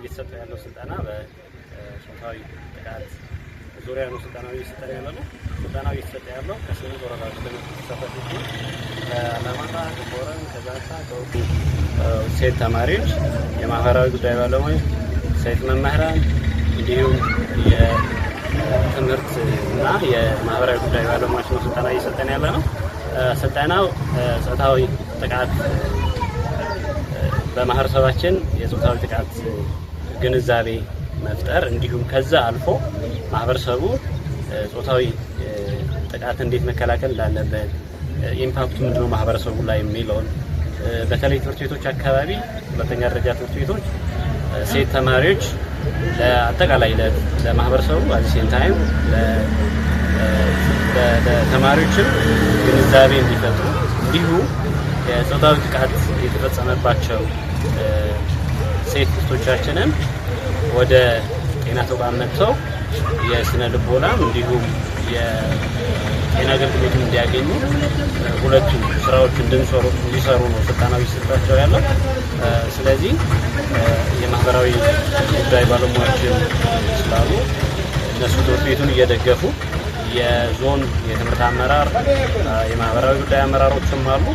እየተሰጠ ያለው ስልጠና በጾታዊ ጥቃት ዙሪያ ነው። ስልጠናው እየተሰጠ ያለ ነው። ስልጠናው እየተሰጠ ያለው ከስምንት ወረዳዎች ለመጡ ተሳታፊዎች ነው። ከአላማጣ፣ ከኮረም፣ ከዛታ፣ ከወቢ ሴት ተማሪዎች፣ የማህበራዊ ጉዳይ ባለሙያዎች፣ ሴት መምህራን እንዲሁም የትምህርት እና የማህበራዊ ጉዳይ ባለሙያዎች ነው ስልጠና እየሰጠን ያለ ነው። ስልጠናው ጾታዊ ጥቃት በማህበረሰባችን የጾታዊ ጥቃት ግንዛቤ መፍጠር እንዲሁም ከዛ አልፎ ማህበረሰቡ ጾታዊ ጥቃት እንዴት መከላከል እንዳለበት፣ impact ኡ ምንድነው ማህበረሰቡ ላይ የሚለውን፣ በተለይ ትምህርት ቤቶች አካባቢ፣ ሁለተኛ ደረጃ ትምህርት ቤቶች ሴት ተማሪዎች ለአጠቃላይ ለማህበረሰቡ at the same time ለተማሪዎችም ግንዛቤ እንዲፈጥሩ፣ እንዲሁ የጾታዊ ጥቃት የተፈጸመባቸው ሴት እህቶቻችንን ወደ ጤና ተቋም መጥተው የስነ ልቦናም እንዲሁም የጤና አገልግሎትን እንዲያገኙ ሁለቱ ስራዎች እንዲሰሩ ነው ስልጠናው እየሰጣቸው ያለው። ስለዚህ የማህበራዊ ጉዳይ ባለሙያዎችም ስላሉ እነሱ ትምህርት ቤቱን እየደገፉ፣ የዞን የትምህርት አመራር፣ የማህበራዊ ጉዳይ አመራሮችም አሉ።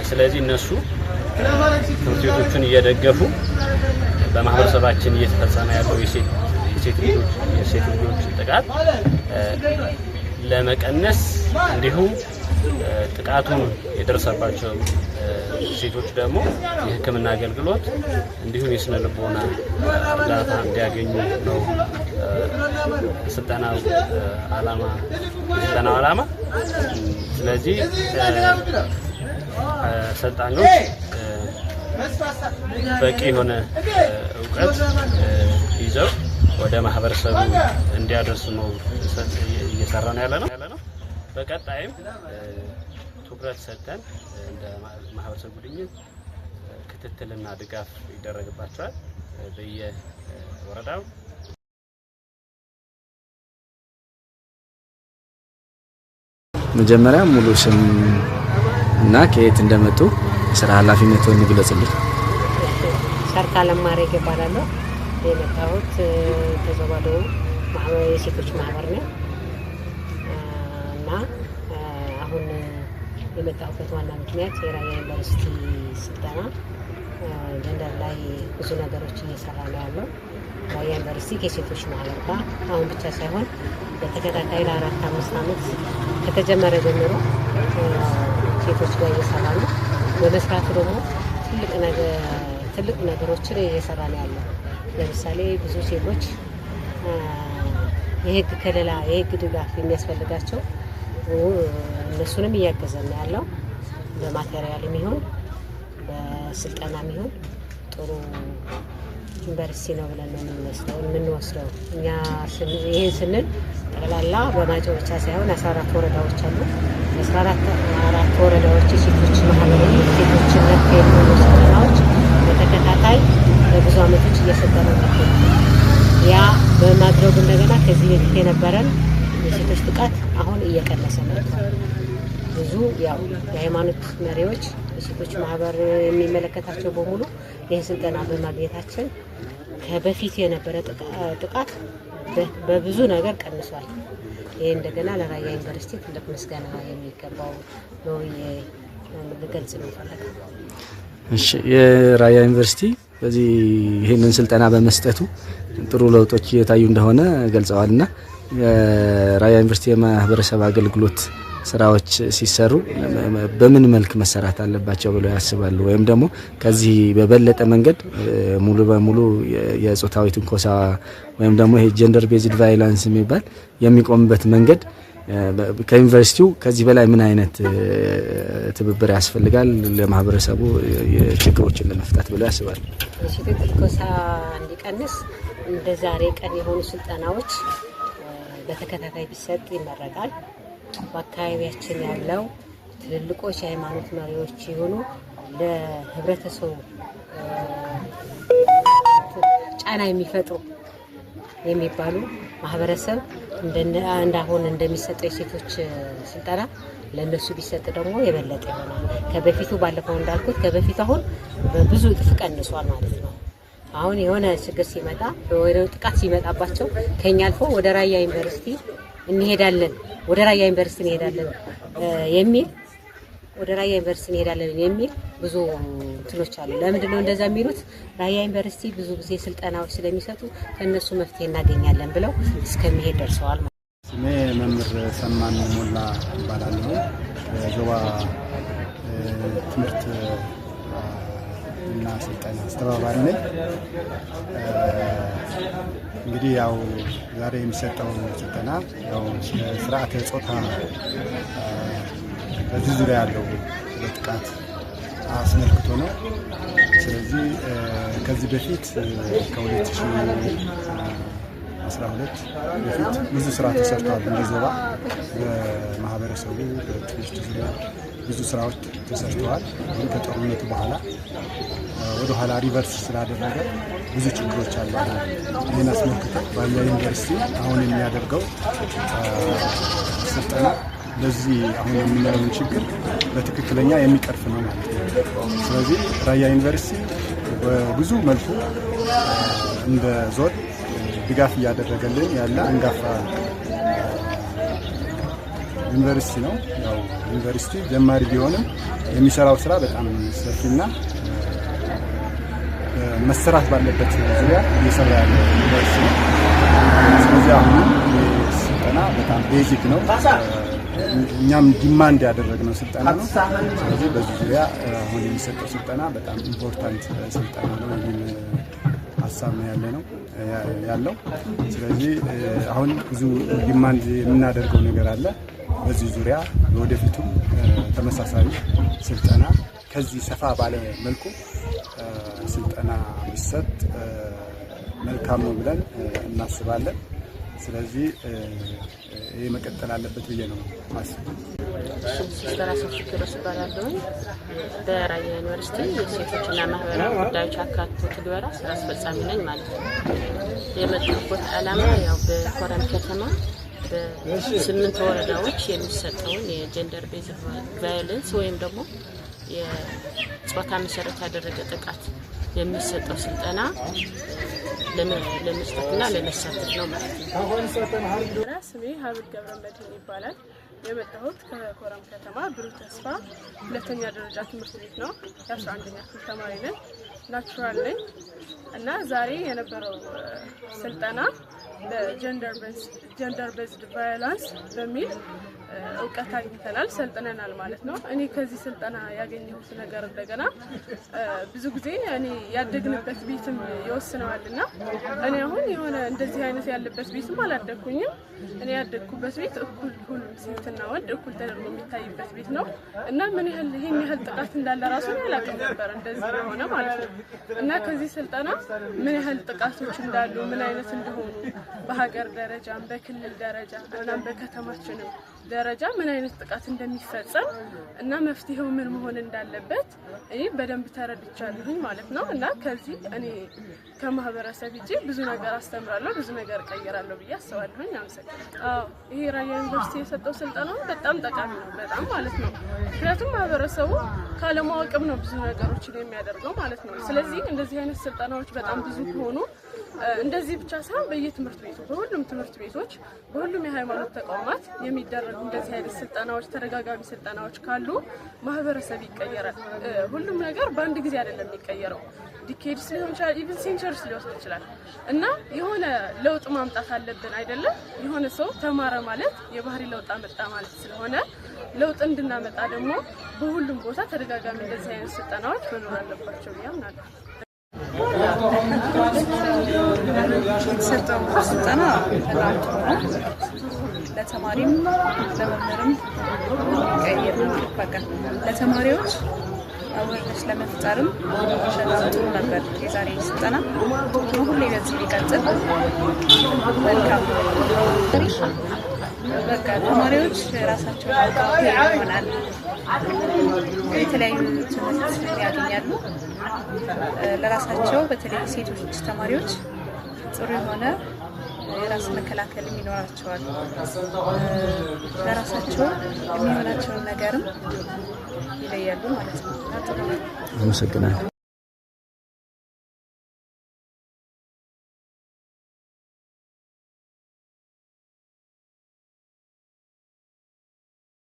ስለዚህ እነሱ ትምህርት ቤቶቹን እየደገፉ በማህበረሰባችን እየተፈጸመ ያለው የሴት ልጆች ጥቃት ለመቀነስ እንዲሁም ጥቃቱን የደረሰባቸው ሴቶች ደግሞ የሕክምና አገልግሎት እንዲሁም የስነ ልቦና እርዳታ እንዲያገኙ ነው የስልጠናው ዓላማ። ስለዚህ ሰልጣኞች በቂ የሆነ እውቀት ይዘው ወደ ማህበረሰቡ እንዲያደርሱ ነው እየሰራ ነው ያለ ነው። በቀጣይም ትኩረት ሰጥተን እንደ ማህበረሰብ ጉድኝት ክትትልና ድጋፍ ይደረግባቸዋል በየወረዳው። መጀመሪያ ሙሉ ስም እና ከየት እንደመጡ፣ የስራ ኃላፊነትዎን ይግለጹልኝ። ሰርካለም ማሬግ እባላለሁ። የመጣሁት ከዞባ ደቡብ የሴቶች ማህበር ነው እና አሁን የመጣሁበት ዋና ምክንያት የራያ ዩኒቨርሲቲ ስልጠና gender ላይ ብዙ ነገሮች እየሰራ ነው ያለው። ራያ ዩኒቨርሲቲ ከሴቶች ማህበር ጋር አሁን ብቻ ሳይሆን በተከታታይ ለ4 5 ዓመት ከተጀመረ ጀምሮ ሴቶች ጋር እየሰራ ነው። በመስራቱ ደግሞ ትልቅ ነገሮችን እየሰራ ነው ያለው። ለምሳሌ ብዙ ሴቶች የህግ ከለላ፣ የህግ ድጋፍ የሚያስፈልጋቸው እነሱንም እያገዘ ነው ያለው። በ material ይሁን በስልጠናም ይሁን ጥሩ ዩኒቨርሲቲ ነው ብለን ነው የምንወስደው። እኛ ይህን ስንል ጠቅላላ በማይጨው ብቻ ሳይሆን 14 ወረዳዎች አሉ። 14 ወረዳዎች የሴቶች ማህበር ሴቶችን ነክ የሚሆኑ ስልጠናዎች በተከታታይ በብዙ አመቶች እየሰጠ ነው። ያ በማድረጉ እንደገና ከዚህ በፊት የነበረን የሴቶች ጥቃት አሁን እየቀነሰ መጥቷል። ብዙ ያው የሃይማኖት መሪዎች፣ የሴቶች ማህበር የሚመለከታቸው በሙሉ ይህን ስልጠና በማግኘታችን ከበፊት የነበረ ጥቃት በብዙ ነገር ቀንሷል። ይህ እንደገና ለራያ ዩኒቨርሲቲ ትልቅ ምስጋና የሚገባው ነው ልገልጽ የምፈልገው። እሺ፣ የራያ ዩኒቨርሲቲ በዚህ ይህንን ስልጠና በመስጠቱ ጥሩ ለውጦች እየታዩ እንደሆነ ገልጸዋልና የራያ ዩኒቨርሲቲ የማህበረሰብ አገልግሎት ስራዎች ሲሰሩ በምን መልክ መሰራት አለባቸው ብለው ያስባሉ? ወይም ደግሞ ከዚህ በበለጠ መንገድ ሙሉ በሙሉ የጾታዊ ትንኮሳ ወይም ደግሞ ይሄ gender based violence የሚባል የሚቆምበት መንገድ ከዩኒቨርሲቲው ከዚህ በላይ ምን አይነት ትብብር ያስፈልጋል ለማህበረሰቡ ችግሮችን ለመፍታት ብለው ያስባሉ? የሴቶች ትንኮሳ እንዲቀንስ እንደ ዛሬ ቀን የሆኑ ስልጠናዎች በተከታታይ ቢሰጥ ይመረጣል። በአካባቢያችን ያለው ትልልቆች የሃይማኖት መሪዎች የሆኑ ለህብረተሰቡ ጫና የሚፈጥሩ የሚባሉ ማህበረሰብ እንዳሁን እንደሚሰጠው የሴቶች ስልጠና ለእነሱ ቢሰጥ ደግሞ የበለጠ ይሆናል። ከበፊቱ፣ ባለፈው እንዳልኩት፣ ከበፊቱ አሁን በብዙ እጥፍ ቀንሷል ማለት ነው። አሁን የሆነ ችግር ሲመጣ ወይ ጥቃት ሲመጣባቸው ከኛ አልፎ ወደ ራያ ዩኒቨርሲቲ እንሄዳለን ወደ ራያ ዩኒቨርሲቲ እንሄዳለን የሚል ወደ ራያ ዩኒቨርሲቲ እንሄዳለን የሚል ብዙ እንትኖች አሉ። ለምንድን ነው እንደዛ የሚሉት? ራያ ዩኒቨርሲቲ ብዙ ጊዜ ስልጠናዎች ስለሚሰጡ ከነሱ መፍትሄ እናገኛለን ብለው እስከሚሄድ ደርሰዋል። ስሜ መምህር ሰማን ሞላ እባላለሁ። የዞባ ትምህርት እና ስልጠና አስተባባሪ ነኝ። እንግዲህ ያው ዛሬ የሚሰጠው ስልጠና ያው ስርዓተ ጾታ በዚህ ዙሪያ ያለው ጥቃት አስመልክቶ ነው። ስለዚህ ከዚህ በፊት ከ2012 በፊት ብዙ ስራ ተሰርተዋል። እንደ ዞባ በማህበረሰቡ በትምህርት ዙሪያ ብዙ ስራዎች ተሰርተዋል። ግን ከጦርነቱ በኋላ ወደ ኋላ reverse ስላደረገ ብዙ ችግሮች አሉ። ይህን አስመልክቶ ራያ ዩኒቨርሲቲ አሁን የሚያደርገው ስልጠና ለዚህ አሁን የምናየውን ችግር በትክክለኛ የሚቀርፍ ነው ማለት ነው። ስለዚህ ራያ ዩኒቨርሲቲ በብዙ መልኩ እንደ ዞን ድጋፍ እያደረገልን ያለ አንጋፋ ዩኒቨርሲቲ ነው። ያው ዩኒቨርሲቲ ጀማሪ ቢሆንም የሚሰራው ስራ በጣም ሰፊና መሰራት ባለበት ዙሪያ እየሰራ ያለ ዩኒቨርሲቲ ነው። ስለዚህ አሁንም ስልጠና በጣም basic ነው። እኛም demand ያደረግነው ስልጠና ነው። ስለዚህ በዚህ ዙሪያ አሁን የሚሰጠው ስልጠና በጣም important ስልጠና ነው የሚል ሀሳብ ነው ያለ ነው ያለው። ስለዚህ አሁን ብዙ demand የምናደርገው ነገር አለ። በዚህ ዙሪያ ወደፊቱ ተመሳሳይ ስልጠና ከዚህ ሰፋ ባለ መልኩ ስልጠና ቢሰጥ መልካም ነው ብለን እናስባለን። ስለዚህ ይሄ መቀጠል አለበት ብዬ ነው ማስበው። ሲስተር አሰፉ ኪሮስ እባላለሁ። በራያ ዩኒቨርሲቲ የሴቶችና ማህበራዊ ጉዳዮች አካቶ ትግበራ ስራ አስፈጻሚ ነኝ ማለት ነው። የመጣሁበት ዓላማ ያው በኮረም ከተማ በ8 ወረዳዎች የሚሰጠውን የ gender based violence ወይም ደግሞ የጾታ መሰረት ያደረገ ጥቃት የሚሰጠው ስልጠና ለመስጠትና ለመሳተፍ ነው ማለት ነው። ስሜ ሀብል ገብረመድህን ይባላል። የመጣሁት ከኮረም ከተማ ብሩህ ተስፋ ሁለተኛ ደረጃ ትምህርት ቤት ነው። የ11ኛ ክፍል ተማሪ ነኝ። Natural ነኝ እና ዛሬ የነበረው ስልጠና በ gender based violence በሚል እውቀት አግኝተናል፣ ሰልጥነናል ማለት ነው። እኔ ከዚህ ስልጠና ያገኘሁት ነገር እንደገና ብዙ ጊዜ እኔ ያደግንበት ቤትም ይወስነዋልና እኔ አሁን የሆነ እንደዚህ አይነት ያለበት ቤትም አላደግኩኝም። እኔ ያደግኩበት ቤት እኩል ሁሉም ሴትና ወንድ እኩል ተደርጎ የሚታይበት ቤት ነው እና ምን ያህል ይሄን ያህል ጥቃት እንዳለ ራሱ አላውቅም ነበር እንደዚህ የሆነ ማለት ነው። እና ከዚህ ስልጠና ምን ያህል ጥቃቶች እንዳሉ፣ ምን አይነት እንደሆኑ በሀገር ደረጃም በክልል ደረጃ እናም በከተማችንም ደረጃ ምን አይነት ጥቃት እንደሚፈጸም እና መፍትሄው ምን መሆን እንዳለበት እኔ በደንብ ተረድቻለሁኝ ማለት ነው። እና ከዚህ እኔ ከማህበረሰብ ሂጄ ብዙ ነገር አስተምራለሁ፣ ብዙ ነገር እቀይራለሁ ብዬ አስባለሁኝ። አመሰግናለሁ። አዎ፣ ይሄ ራያ ዩኒቨርሲቲ የሰጠው ስልጠና በጣም ጠቃሚ ነው፣ በጣም ማለት ነው። ምክንያቱም ማህበረሰቡ ካለማወቅም ነው ብዙ ነገሮችን የሚያደርገው ማለት ነው። ስለዚህ እንደዚህ አይነት ስልጠናዎች በጣም ብዙ ከሆኑ እንደዚህ ብቻ ሳይሆን በየትምህርት ቤቱ በሁሉም ትምህርት ቤቶች በሁሉም የሃይማኖት ተቋማት የሚደረጉ እንደዚህ አይነት ስልጠናዎች ተደጋጋሚ ስልጠናዎች ካሉ ማህበረሰብ ይቀየራል። ሁሉም ነገር በአንድ ጊዜ አይደለም የሚቀየረው። Decades ሊሆን ይችላል፣ even centuries ሊወስድ ይችላል። እና የሆነ ለውጥ ማምጣት አለብን አይደለም? የሆነ ሰው ተማረ ማለት የባህሪ ለውጥ አመጣ ማለት ስለሆነ ለውጥ እንድናመጣ ደግሞ በሁሉም ቦታ ተደጋጋሚ እንደዚህ አይነት ስልጠናዎች መኖር አለባቸው ብዬ አምናለሁ። የተሰጠው ስልጠና በጣም ጥሩ ነው። ለተማሪም ለመምህርም ቀይር በቃ ለተማሪዎች awareness ለመፍጠርም በጣም ጥሩ ነበር። የዛሬ ስልጠና ጥሩ ነው። ሁሌ በዚህ ቢቀጥል መልካም። በቃ ተማሪዎች ራሳቸውን አውቀው ይሆናል፣ የተለያዩ ትምህርት ያገኛሉ። ለራሳቸው በተለይ ሴቶች ተማሪዎች ጥሩ የሆነ የራስ መከላከልም ይኖራቸዋል። ለራሳቸው የሚሆናቸውን ነገርም ይለያሉ ማለት ነው። አመሰግናለሁ።